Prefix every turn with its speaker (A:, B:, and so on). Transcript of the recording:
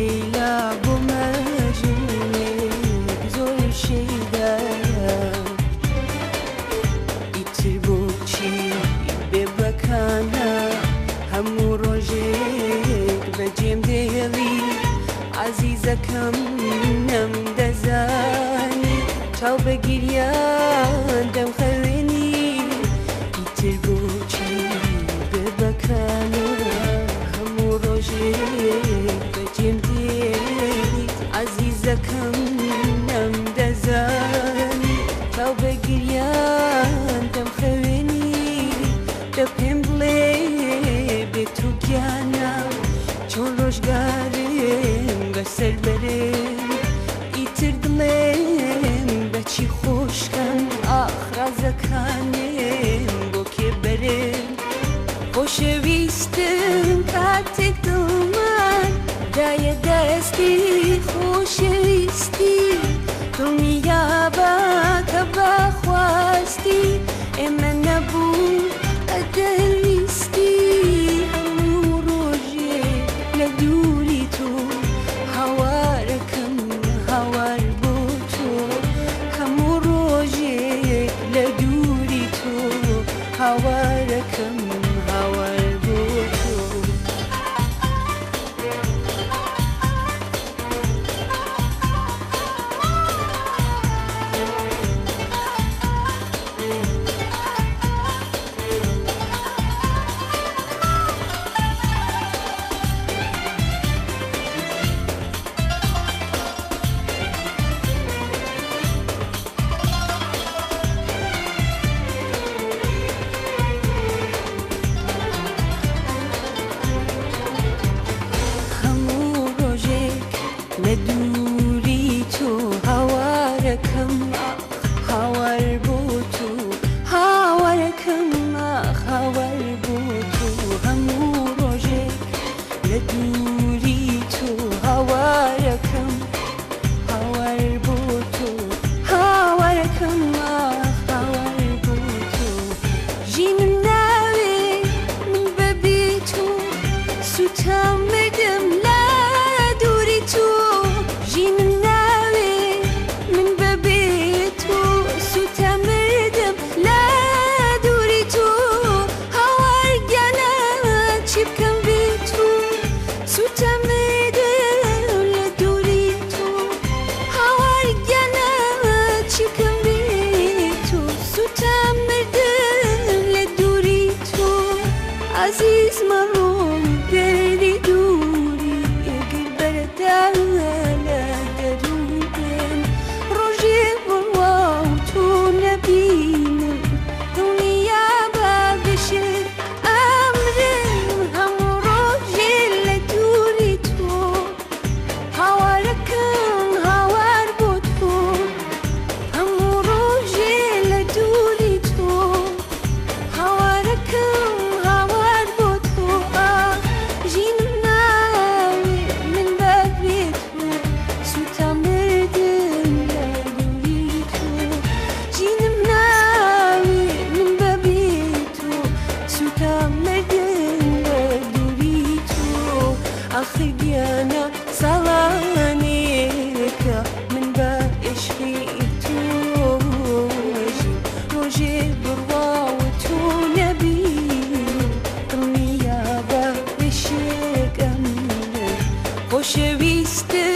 A: لەیلا بۆ مەجنونێک زۆر شەیدایە. ئیتر بۆچی بێبەکانە هەموو ڕۆژێک بەجێم دێڵی؟ عەزیزەکەم نەمدەزانی چاو بە گریان دەمخەوێنی. ئیتر بۆچی بێبەکانە هەموو ڕۆژێک بەجێم دێڵیت؟ عەزیزەکەم نەمدەزانی چاو بە گریان دەمخەوێنی. دە پێم بڵێ بێ تۆ گیانە چۆن ڕۆژگارم بەسەر بەرێم؟ ئیتر دڵێم بەچی خۆشکەم؟ ئاخ ڕازەکانێم بۆ کێ بەرێم؟ خۆشەویستم کاتێک دڵمان دایە دەستی خۆشەویستی، دڵنیابە کە بەخواستی ئێمە نەبوو ئەدەویستی. هەموو ڕۆژێ لە دووری تۆ هاوارەکەم هاوار بۆ تۆ، هەموو ڕۆژێک لە دووری تۆ هاوارەکەم هاوار بۆ تۆ. هەموو ڕۆژێک لە دووری تۆ هاوارەکەم هاوار بۆ تۆ، هاوارەکەم هاوار بۆ تۆ. هەموو ڕۆژێک لە دووری تۆ هاوارەکەم هاوار بۆ تۆ، هاوارەکەم هاوار بۆ تۆ. ژینم ناوێ من بەبێ تۆ، سوتام مردم لە دووری تۆ. ژینم ناوێ من بەبێ تۆ، سوتام مردم لە دووری تۆ. هاوار گیانە چی بکەم بێ تۆ؟ سوتام مردم لە دووری تۆ. هاوار گیانە چی بکەم بێ تۆ؟ سوتام مردم لە دووری تۆ. عەزیز مەڕۆم دەردی دووری ئێگر بەرەدا لە دەروونم. ڕۆژێ بڕوا و تۆ نەبینم، دڵنیابە بشێت ئەمرم. هەموو ڕۆژێ لە دووری تۆ هاوارەکەم هاوار بۆ تۆ، هەموو ڕۆژێ لە دووری تۆ هاوارەکەم هاوار بۆ تۆ. ئاخ ژینم ناوێ من بەبێ تۆ، سوتام مردم لە دووری تۆ. ژینم ناوێ من بەبێ تۆ، سوتام مردم لە دووری تۆ. ئاخر گیانە ساڵانێکە من بە عشقی تۆ ژیم، ڕۆژێ بڕوا و تۆ نەبینم، دڵنیابە بشێک ئەمرم. خۆشەویستم.